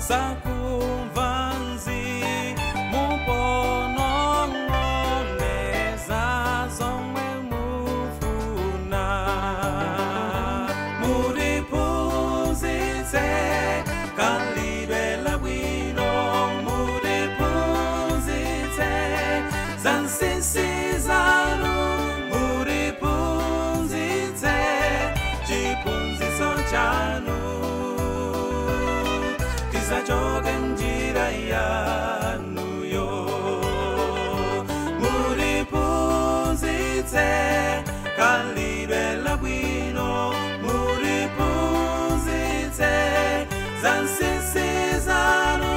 Sakumvanzi muponong'oneza zomwe mufuna. Mutiphunzitse khalidwe labwino, mutiphunzitse za nsisi zanu, mutiphunzitse chiphunzitso chanu, tisachoke njira yanuyo. Mutiphunzitse khalidwe labwino, mutiphunzitse za nsisi zanu,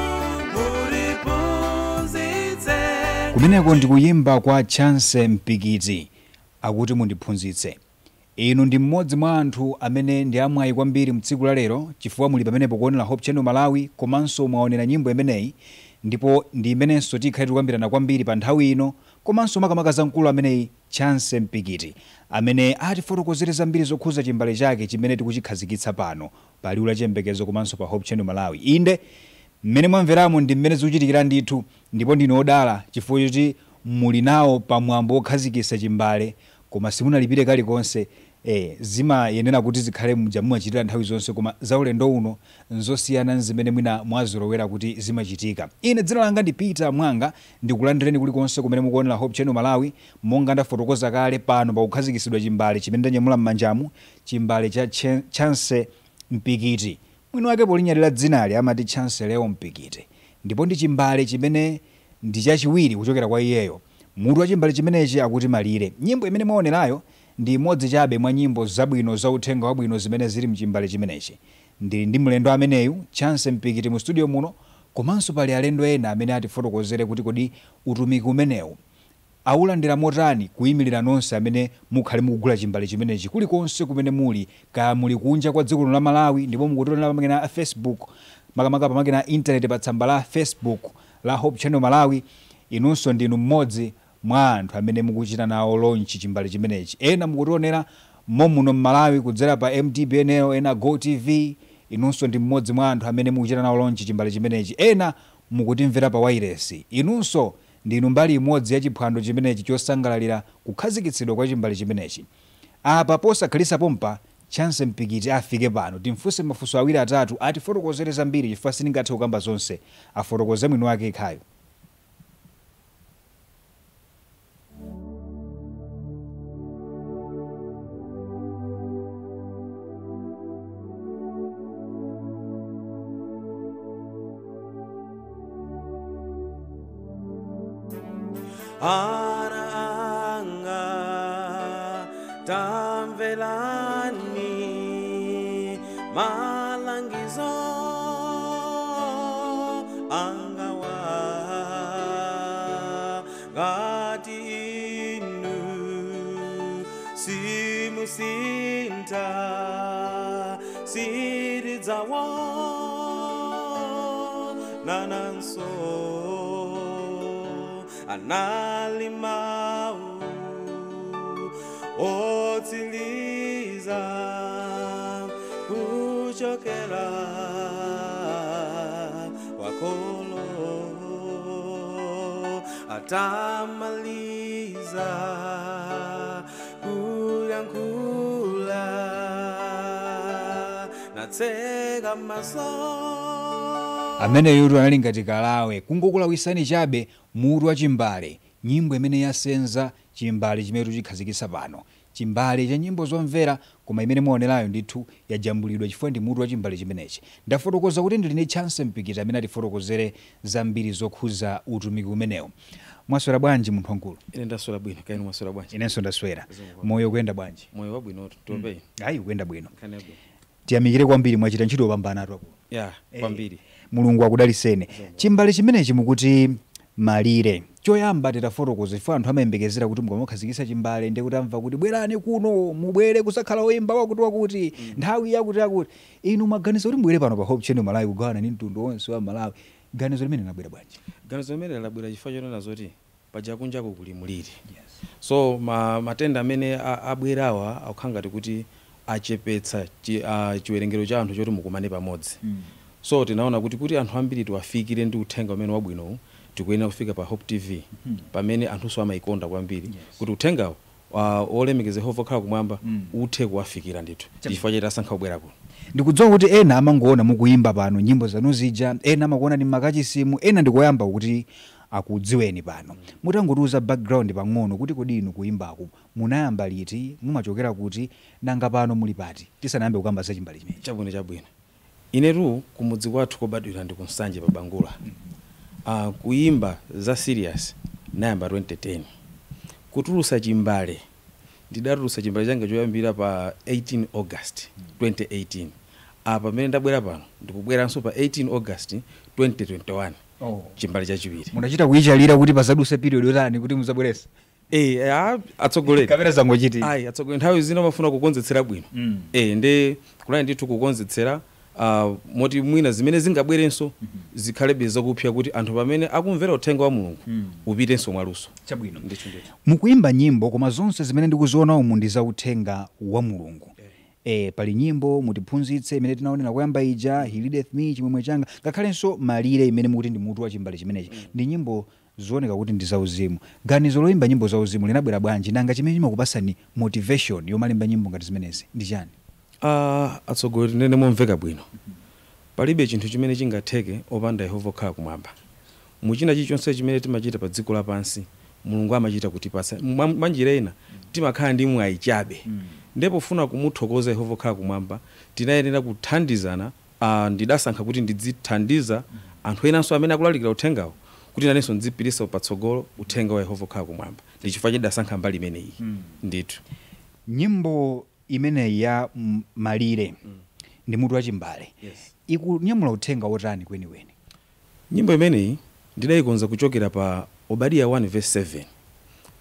mutiphunzitse. Kumeneko ndikuyimba kwa Chance Mpikiti akuti mundiphunzitse. Inu ndi mmodzi mwa anthu amene ndi amwayi kwambiri mtsiku la lero, chifukwa muli pamenepo kuonera Hope Channel Malawi, komanso mwaonera nyimbo imeneyi, ndipo ndi imenenso tikhale tikukambirana kwambiri pa nthawi ino, komanso makamaka za mkulu ameneyi Chance Mpikiti amene atifotokozere zambiri zokhuza chimbale chake chimene tikuchikhazikitsa pano pa Liwu la Chiyembekezo komanso pa Hope Channel Malawi. Inde, mmene mwamveramo ndi mmene zikuchitikira ndithu, ndipo ndinu odala chifukwa choti muli nawo pamwambo wokhazikitsa chimbale, koma simunalipire kalikonse. Zimayenera kuti zikhale muja mumachitira nthawi zonse, koma za ulendo uno nzosiyana zimene mwina mwazolowera kuti zimachitika. Ine dzina langa ndi Peter Mwanga, ndikulandireni kulikonse kumene mukuonera Hope Channel Malawi. Monga ndafotokoza kale, pano pakukhazikitsidwa chimbale chimene ndanyamula m'manjamu, chimbale cha Chance Mpikiti. Mwini wake polinyadira dzinali amati Chance Leo Mpikiti, ndipo ndi chimbale chimene ndi chachiwiri kuchokera kwa iyeyo. Mutu wa chimbale chimenechi akuti Malire. Nyimbo imene mwaonerayo ndi imodzi chabe mwa nyimbo zabwino za uthenga wabwino zimene zili mchimbale chimenechi. Ndili ndi mlendo ameneyu Chance Mpikiti mu studio muno, komanso pali alendo ena amene atifotokozere kuti kodi utumiki umenewu awulandira motani, kuyimirira nonse amene mukhale mukugula chimbale chimenechi kulikonse kumene muli, kaya muli kunja kwa dziko lino la Malawi ndipo mukutionera pamakina a Facebook, makamaka pamakina a internet pa tsamba la Facebook la Hope Channel Malawi. Inunso ndinu mmodzi mwa anthu amene mukuchita nawo launch chimbale chimenechi. Ena mukutionera momuno m'Malawi kudzera pa MTBNL, ena Go TV, inunso ndi mmodzi mwa anthu amene mukuchita nawo launch chimbale chimenechi. Ena mukutimvera pa wireless, inunso ndinu mbali imodzi ya chiphwando chimenechi chosangalalira kukhazikitsidwa kwa chimbale chimenechi. Apa posakhalisa pompa Chance Mpikiti afike pano, timfunse mafunso awiri atatu, atifotokozere zambiri, chifukwa sindingathe kukamba zonse, afotokoze mwini wake yekhayo. Aranga tamvelani malangizo angawa ngati inu simusinta siridzawo nananso analimau otsiliza kuchokera wakolo atamaliza kuyankhula natseka maso. Amene yutu anali ngati kalawe kungokulawisani chabe mutu wa chimbale, nyimbo imene yasenza chimbale chimene tichikhazikitsa pano, chimbale cha nyimbo zomvera, koma imene muonerayo ndithu yajambulidwa chifukwa ndi mutu wa chimbale chimenechi. Ndafotokoza kuti ndili ndi Chance Mpikiti amene atifotokozere zambiri zokhuza utumiki umenewu. Mwaswera bwanji munthu wankulu? Ine ndaswera bwino, kaini mwaswera bwanji? Inenso ndaswera. Moyo ukuyenda bwanji? Moyo wabwino, tope. Ayi, ukuyenda bwino. Tiyamikire kwambiri, mwachita ntchito yopambana atu akulu. Ya, kwambiri. Mulungu akudaliseni. Chimbale chimenechi mukuti Malire. Choyamba titafotokoza, chifukwa anthu amayembekezera kuti mukamakhazikitsa chimbale ndiye kuti amva kuti bwerani kuno, mubwere kusakhala oyimba wakuti wakuti, nthawi yakuti yakuti. Inu mwaganiza kuti mubwere pano pa Hope Channel Malawi kugawana ndi mtundu wonse wa Malawi. Ganizo limene linabwera bwanji? Ganizo limene labwera chifukwa chonena zoti paja kunjako kuli muliri. So matenda amene abwerawa akukhala ngati kuti achepetsa chiwerengero cha anthu choti mukumane pamodzi. So tinaona kuti anthu ambiri tiwafikire ndi uthenga umene wabwinowu, tikuyenera kufika pa Hope TV pamene anthunso amayikonda kwambiri, kuti uthengawo olemekeza Yehova okhala kumwamba uthe kuwafikira ndithu. Chifukwa chete asankha kubwera kuno. Ndikudziwa kuti ena amangoona mukuyimba pano nyimbo zanu zija, ena amakuona ni makachisimu, ena ndikoyamba kuti akudziweni pano. Mutangotiuza background pang'ono kuti kodi inu kuyimbaku munayamba liti, mumachokera kuti, nanga pano muli pati, tisanayambe kukamba za chimbali chimenechi. Chabwino. Inetu kumudzi kwathu kobadwira ndi kunsanje pa Bangula. Kuyimba za serious nayamba 2010. Kutulusa chimbale, ndidatulusa chimbale changa choyambira pa 18 August 2018. Apa pamene ndabwera pano ndikubweranso pa 18 August 2021. Chimbale chachiwiri. Munachita kuyichalira kuti pazaduse period yotani kuti muzabwerese? Atsogoleri. Kapena zangochiti? Ayi, atsogoleri, nthawi zina amafuna kukonzetsera bwino. Ndi kunali ndithu kukonzetsera, moti mwina zimene zingabwerenso zikhalebe zakupsya kuti anthu pamene akumvera uthenga wa Mulungu upitenso mwaluso. Chabwino. Ndithu. Mukuyimba nyimbo, koma zonse zimene ndikuziona umu ndi za uthenga wa Mulungu. Pali nyimbo mutiphunzitse imene tinaonera kuyamba ija, He Leadeth Me, chimwemwe changa, ngakhalenso malire imene mukuti ndi mutu wa chimbale chimenechi. Ndi nyimbo zooneka kuti ndi zauzimu. Ganizo loyimba nyimbo zauzimu linabwera bwanji, nanga chimene chimakupasani motivation yomalemba nyimbo ngati zimenezi ndi chani? Atsogoleri, nene momveka bwino, palibe chinthu chimene chingatheke opanda Yehova okhala kumwamba. Muchina chilichonse chimene timachita pa dziko lapansi, Mulungu amachita kutipatsa. Mwanjira ina timakhala ndi mwayi chabe. Ndipo pofuna kumuthokoza Yehova okhala kumwamba, tinayenera kuthandizana. Ndidasankha kuti ndidzithandiza anthu enanso amene akulalikira uthengawo, kuti nanenso ndidzipitisa patsogolo uthenga wa Yehova okhala kumwamba. Ndi chifukwa chidasankha mbali imeneyi ndithu. Nyimbo imeneyi ya malire ndi mutu wa chimbale, ikunyamula uthenga wotani kwenikweni? Nyimbo imeneyi ndidayikonza kuchokera pa Obadiya 1 verse 7,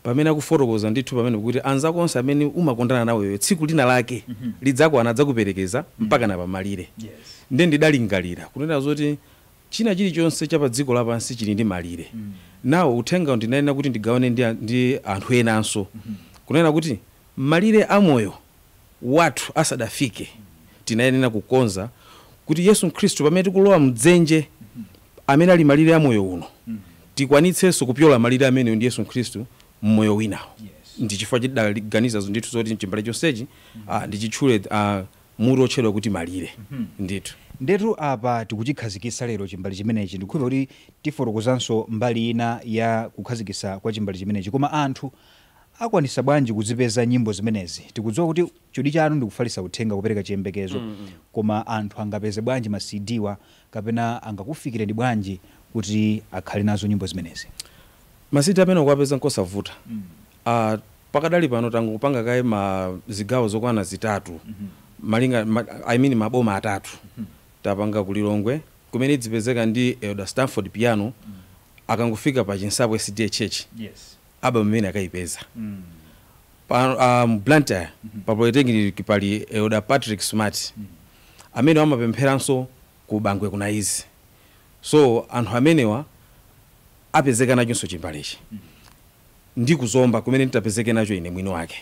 pamene akufotokoza ndithu pamene kuti anzako onse amene umakondana nawo tsiku lina lake lidzakwana adzakuperekeza mpaka na pamalire. Ndiye ndidalingalira kunena zoti china chilichonse cha pa dziko lapansi chili ndi malire. Nawo uthenga ndinanena kuti ndigawane ndi anthu enanso, kunena kuti malire amoyo wathu asadafike, tinayenera kukonza kuti Yesu Khristu pamene tikulowa mdzenje amene ali malire amoyo uno, tikwanitsenso kupyola malire ameneyo ndi Yesu Khristu mmoyo winawo. Ndi chifukwa chidaganiza ndithu zoti chimbale chonsechi ndichitchule mutu otchedwa kuti malire ndithu. Ndetu apa tikuchikhazikitsa lero chimbale chimenechi. Ndikukhulupirira kuti tifotokozanso mbali ina ya kukhazikitsa kwa chimbale chimenechi, koma anthu akwanisa bwanji kuzipeza nyimbo zimenezi? Tikudziwa kuti chudi chanu ndikufalitsa uthenga, kupereka chiyembekezo, koma anthu angapeze bwanji ma CD wa, kapena angakufikireni bwanji kuti akhale nazo nyimbo zimenezi? Ma CD amene ukuwapeza nkosavuta. Pakadali pano tangopanga kaye ma zigawo zokwana 3, malinga I mean maboma 3. Tapanga ku Lilongwe kumene idzipezeka ndi Elder Stanford Piano, akangofika pa Chinsabwe SDA Church, aba mmene akayipeza. Pa Blantyre pa Polytechnic pali Elder Patrick Smart, amene amapempheranso ku Bangwe kuna izi. So anthu amenewa apezeka nachonso chimbalechi. Ndi kuzomba kumene nditapezeke nacho ine mwini wake.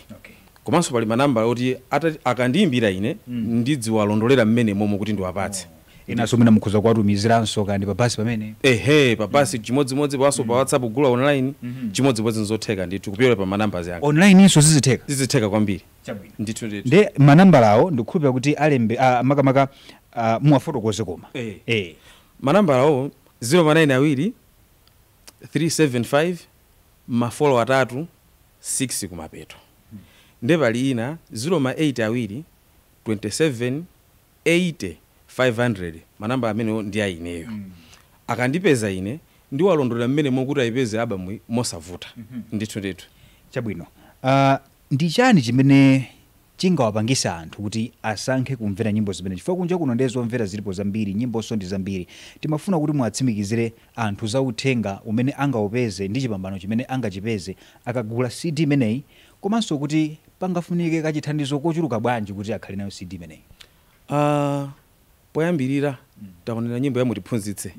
Komanso pali manamba oti akandiyimbira ine, ndidziwalondolera mmene momwe kuti ndiwapatse. Inanso mwina mukhoza kuwatumiziranso kandi pa basi pamene? Ehe, pa basi chimodzimodzi, pawanso pa WhatsApp kugula online chimodzimodzi, nzotheka ndithu kupyola pa manamba yanga. Online inso zizitheka? Zizitheka kwambiri ndithu. Nde manambalawo ndikukhulupirira kuti alembe, makamaka muwafotokoze koma. Manambalawo 0manayini 2 375 mafolo 3 6 kumapeto. Nde pali ina 0 ma 8 awiri 27 80 500. Manamba amenewo ndi aineyo. Akandipeza ine, ndiwalondolera mmene mokuti ayipeze album mosavuta ndithu. Chabwino. Ndi chani chimene chingawapangisa anthu kuti asankhe kumvera nyimbo zimene, chifukwa kunja kuno ndiye zomvera zilipo zambiri, nyimboso ndi zambiri? Timafuna kuti muwatsimikizire anthu za uthenga umene angawupeze ndi chipambano chimene angachipeze akagula CD imeneyi, komanso kuti pangafunike kachithandizo kochuluka bwanji kuti akhale nayo CD imeneyi. Poyambirira taonera nyimbo ya mutiphunzitse.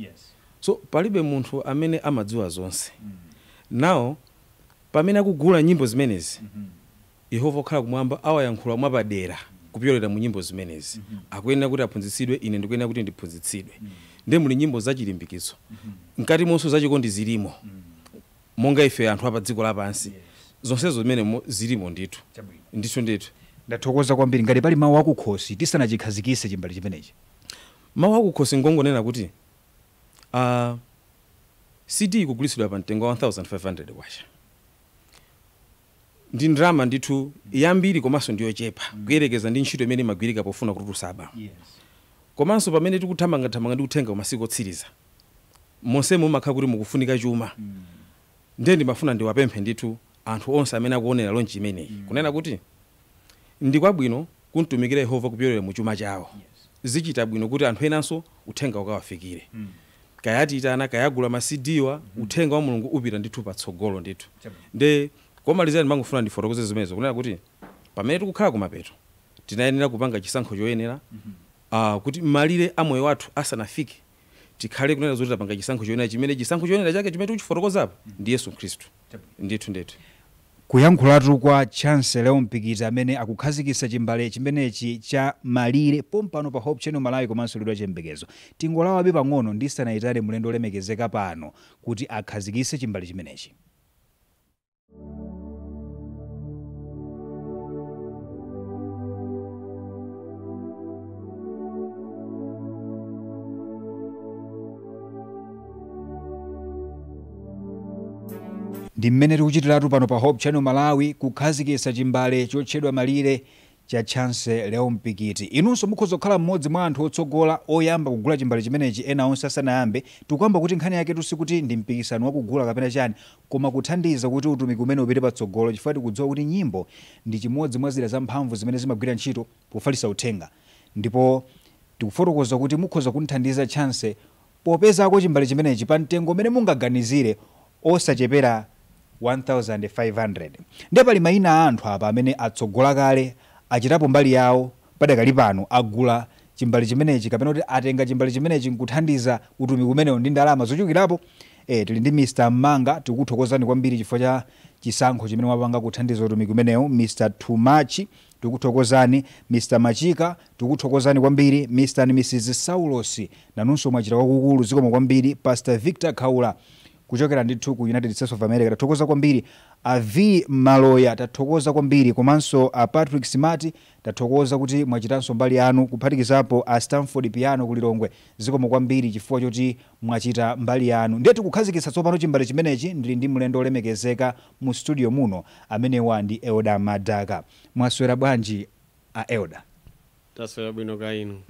So palibe munthu amene amadziwa zonse. Nawo pamene akugula nyimbo zimenezi, Yehova okhala kumwamba awayankhula mwapadera. Kupyolera mu nyimbo zimenezi. Akuyenera kuti aphunzitsidwe, ine ndikuyenera kuti ndiphunzitsidwe. Ndiye muli nyimbo zachilimbikitso. Mkati monso zachikondi zilimo. Monga ife anthu apa dziko lapansi. Zonsezo zimene zilimo ndithu. Ndithu ndithu. Ndathokoza kwambiri. Ngati pali mawu akukhosi tisanachikhazikise chimbale chimenechi. Mawu akukhosi ngongonena kuti CD ikugulitsidwa pa mtengo wa 1500 kwacha. Ndi ndalama ndithu yambiri komanso ndiyochepa kuyerekeza ndi ntchito imene imagwirika pofuna kutulutsa album. Komanso pamene tikuthamangathamanga ndi uthenga kumasiku otsiriza, monsemo mumakhala kuti mukufunika chuma. Ndiye ndimafuna ndiwapemphe ndithu anthu onse amene akuonera launch imeneyi kunena kuti ndi kwabwino kumtumikira Yehova kupyolera mu chuma chawo. Zichita bwino kuti anthu enanso uthenga ukawafikire. Kayatitana kayagula ma CD wa uthenga wa Mulungu upita ndithu patsogolo ndithu. Nde komalizira ndimangofuna ndifotokoze zimenezo kunena kuti pamene tikukhala kumapeto tinayenera kupanga chisankho choyenera kuti malire a moyo wathu asanafike tikhale kunena zoti tapanga chisankho choyenera chimene chisankho choyenera chake chimene tikuchifotokozapo ndi Yesu Khristu. Ndithu ndithu. Kuyankhulatu kwa Chance Leo Mpikiti amene akukhazikitsa chimbale chimenechi cha malire pompano pa Hope Channel Malawi komanso Liwu la Chiyembekezo. Tingolawabe pang'ono ndisanayitane mlendo olemekezeka pano kuti akhazikitse chimbale chimenechi. Ndi mmene tikuchitiratu pano pa Hope Channel Malawi kukhazikitsa chimbale chotchedwa malire cha Chance Leo Mpikiti. Inunso mukhoza kukhala mmodzi mwa anthu otsogola oyamba kugula chimbale chimenechi ena onse asanayambe. Tikuyamba kuti nkhani yake sikuti ndi mpikisano wakugula kapena chani, koma kuthandiza kuti utumiki umene upite patsogolo, chifukwa tikudziwa kuti nyimbo ndi chimodzi mwa zida zamphamvu zimene zimagwira ntchito pofalitsa uthenga. Ndipo tikufotokoza kuti mukhoza kunthandiza Chance popezako chimbale chimenechi pa mtengo umene mungaganizire osachepera 1500. Ndiye pali mayina a anthu apa amene atsogola kale achitapo mbali yawo padakali pano agula chimbale chimenechi kapena kuti atenga chimbale chimenechi nkuthandiza utumiki umenewo ndi ndalama zochulukirapo. Tili ndi Mr. Manga, tikuthokozani kwambiri chifukwa cha chisankho chimene mwapanga kuthandiza utumiki umenewo. Mr. Tumachi, tikuthokozani. Mr. Machika, tikuthokozani kwambiri. Mr. and Mrs. Saulos, nanunso mwachita kwakukulu, zikomo kwambiri. Pastor Victor Khaula kuchokera ndithu ku United States of America, tathokoza kwambiri. A V Maloya, tathokoza kwambiri. Komanso a Patrick Simati, tathokoza kuti mwachitanso mbali yanu, kuphatikizapo a Stanford Piano ku Lilongwe, zikomo kwambiri chifukwa choti mwachita mbali yanu. Ndiye tikukhazikitsa tsopano chimbale chimenechi. Ndili ndi mlendo olemekezeka mu studio muno amenewa ndi Elder Madaka. Mwaswera bwanji a Elder? Taswera bwino ka inu.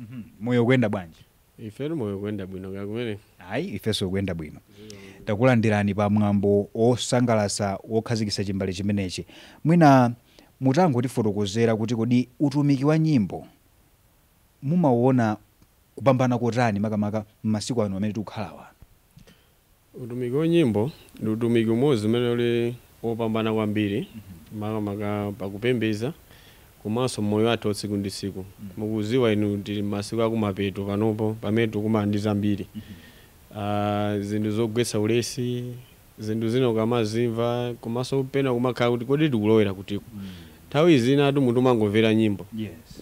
Moyo kuyenda bwanji? Ifetu moyo kuyenda bwino ka kumene. Ayi, ifenso kuyenda bwino. Takulandirani pa mwambo osangalatsa wokhazikitsa chimbale chimenechi. Mwina mutangotifotokozera kuti kodi utumiki wa nyimbo mumauona kupambana kotani makamaka m'masiku ano amene tikukhalawa? Utumiki wa nyimbo ndi utumiki umodzi umene uli wopambana kwambiri makamaka pakupembedza komanso moyo wathu wa tsiku ndi tsiku. Mukuziwa inu tili masiku akumapeto panopo pamene tikumana ndi zambiri. Zinthu zogwetsa ulesi, zinthu zina ukamazimva komanso pena kumakhala kuti kodi tikulowera kutiko. Nthawi zina atu munthu umangomvera nyimbo.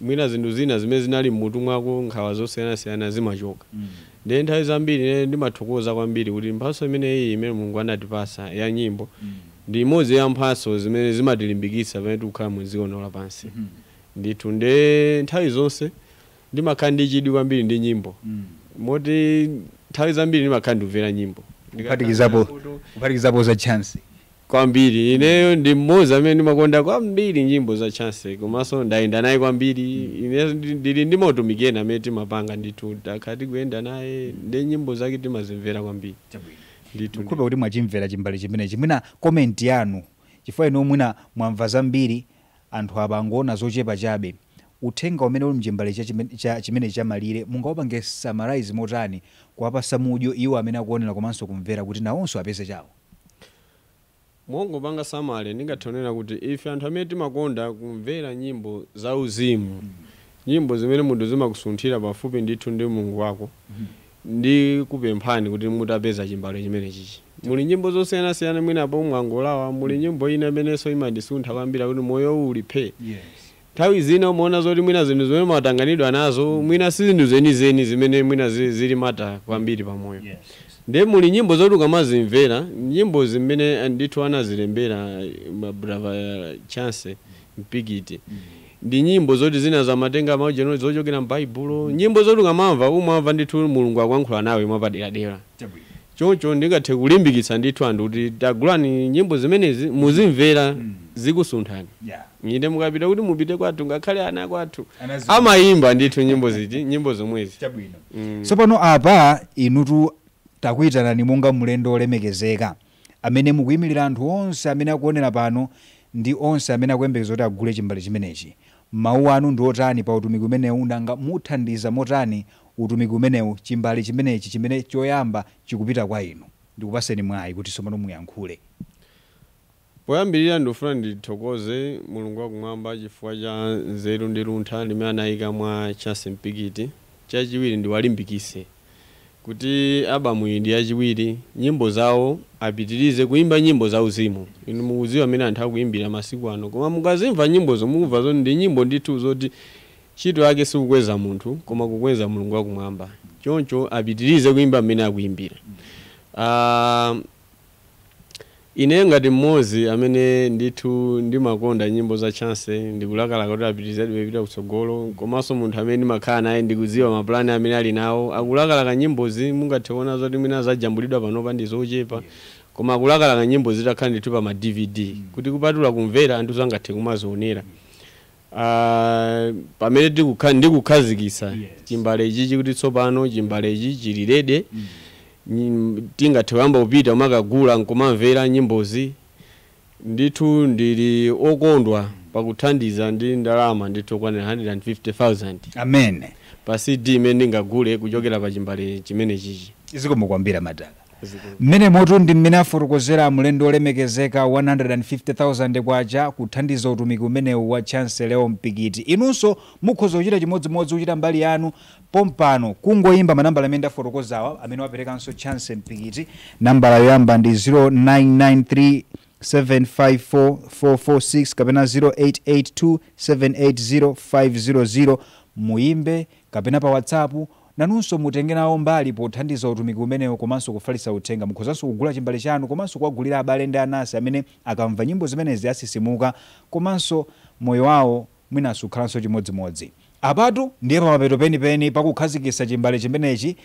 Mwina zinthu zina zimene zinali mmutu mwako nkhawa zosiyanasiyana zimachoka. Ndiye nthawi zambiri ine ndimathokoza kwambiri kuti mphatso imeneyi imene Mulungu anatipasa ya nyimbo ndi imodzi ya mphatso zimene zimatilimbikitsa pamene tikukhala mu dziko lino lapansi. Ndithu nde nthawi zonse ndimakhala ndi chidwi kwambiri ndi nyimbo. Moti nthawi zambiri ndimakhala ndikumvera nyimbo. Kuphatikizapo za Chance kwambiri. Ineyo ndi mmodzi amene ndimakonda kwambiri nyimbo za Chance komanso ndayenda naye kwambiri. Ine ndili ndi mautumiki ena amene timapanga ndithu, takhala tikuyenda naye ndi nyimbo zake timazimvera kwambiri. Ndithu. Ndikhupa kuti mwachimvera chimbale chimenechi. Mwina comment yanu, chifukwa inu mwina mwamva zambiri, anthu apa angoona zochepa chabe. Uthenga umene uli mchimbale chimenechi cha malire mungaupange summarize motani kuwapasa mudyo iwo amene akuonera komanso kumvera kuti nawonso apeze chawo? Mongopanga summary ndingathonera kuti ife anthu amene timakonda kumvera nyimbo za uzimu, nyimbo zimene munthu zimakusunthira pafupi ndithu ndi Mulungu wako, ndi kupemphani kuti mutapeza chimbale chimene chichi. Muli nyimbo zosiyanasiyana mwina apo mwangolawa, muli nyimbo ina imenenso imandisuntha kwambiri kuti moyo uli phe. Nthawi zina umaona zoti mwina zinthu zimene matanganidwa nazo mwina si zinthu zenizeni zimene mwina zili mata kwambiri pamoyo. Ndiye muli nyimbo zoti ukamazimvera, nyimbo zimene ndithu anazilembera mabrava Chance Mpikiti, ndi nyimbo zoti zina zamatenga maujeno zochokera m'Baibulo, nyimbo zoti ukamamva umamva ndithu Mulungu akuyankhula nawe mwapaderadera. Choncho ndingathe kulimbikitsa ndithu anthu kuti tagulani nyimbo zimenezi muzimvera, zikusunthani. Ine mukapita kuti mupite kwathu, ngakhale ana kwathu amayimba ndithu nyimbo ziti, nyimbo zomwezi. Tsopano apa inutu takuyitanani monga mlendo olemekezeka amene mukuyimirira anthu onse amene akuonera pano ndi onse amene akuyembekeza kuti agule chimbale chimenechi. Mawu anu ndi otani pa utumiki umenewu, nanga muthandiza motani utumiki umenewu, chimbale chimenechi chimene choyamba chikupita kwa inu? Ndikupaseni mwayi kuti tsopano muyankhule. Poyambirira ndikufuna ndithokoze Mulungu wakumwamba chifukwa cha nzeru ndi luntha limene anayika mwa Chance Mpikiti. Chachiwiri ndiwalimbikise kuti albamu iyi ndi yachiwiri, nyimbo zawo apitirize kuimba nyimbo za uzimu. Inu mukudziwa amene anthu akuimbira masiku ano, koma mukazimva nyimbozo mukumva zoti ndi nyimbo ndithu zoti ntchito yake sikukweza munthu koma kukweza Mulungu wakumwamba. Choncho apitirize kuimba mmene akuimbira. Ine ngati mmodzi amene ndithu ndimakonda nyimbo za Chance, ndikulakalaka kuti apitirize kupita kutsogolo, komanso munthu amene ndimakhala naye ndikudziwa mapulani amene ali nawo, akulakalaka nyimbozi. Mungathe kuona zoti mwina zajambulidwa panopa ndi zochepa, koma akulakalaka nyimbo zitakhala ndithu pa ma DVD kuti kupatula kumvera anthu zangathe kumazionera. Pamene ndikukhazikitsa chimbale ichichi kuti tsopano chimbale ichi chili ready, tingathe kuyamba kupita kumakagula nkumamvera nyimbozi. Ndithu ndili okondwa pakuthandiza ndi ndalama ndithu kwanira 150,000 Amen. pa CD imene ndingagule kuchokera pa chimbale chimene chichi. Zikomo kwambiri madala. Mmene moto ndi mmene afotokozera mlendo olemekezeka, 150,000 kwacha kuthandiza utumiki umenewu wa Chance Leo Mpikiti. Inunso mukhoza kuchita chimodzimodzi, kuchita mbali yanu pompano, kungoyimba manambala amene ndafotokozawa amene waperekanso Chance Mpikiti. Nambala yoyamba ndi 0993 754 446 kapena 0882 780 500. Muyimbe kapena pa WhatsApp, nanunso mutenge nawo mbali pothandiza utumiki umenewo komanso kufalitsa uthenga. Mukhozanso kugula chimbale chanu komanso kuwagulira abale ndi anansi amene akamva nyimbo zimenezi asisimuka komanso moyo wawo mwinanso ukhalanso chimodzimodzi. Apatu ndiye pamapeto penipeni pakukhazikitsa chimbale chimenechi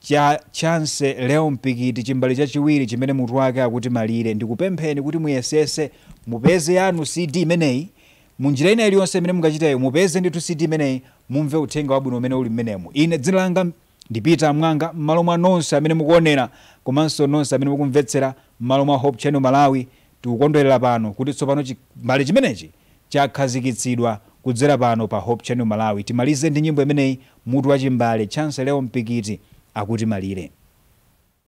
cha Chance Leo Mpikiti, chimbale chachiwiri chimene mutu wake akuti Malire. Ndikupempheni kuti muyesese mupeze yanu CD imeneyi munjira ina iliyonse imene mungachiteyo, mupeze ndithu CD imeneyi, mumve uthenga wabwino umene uli mmenemu. Ine dzina langa ndipita Mwanga, m'malo mwa nonse amene mukuonera komanso nonse amene mukumvetsera, m'malo mwa Hope Channel Malawi, tikukondwerera pano kuti tsopano chimbale chimenechi chakhazikitsidwa kudzera pano pa Hope Channel Malawi. Timalize ndi nyimbo imeneyi, mutu wa chimbale Chance Leo Mpikiti akuti Malire.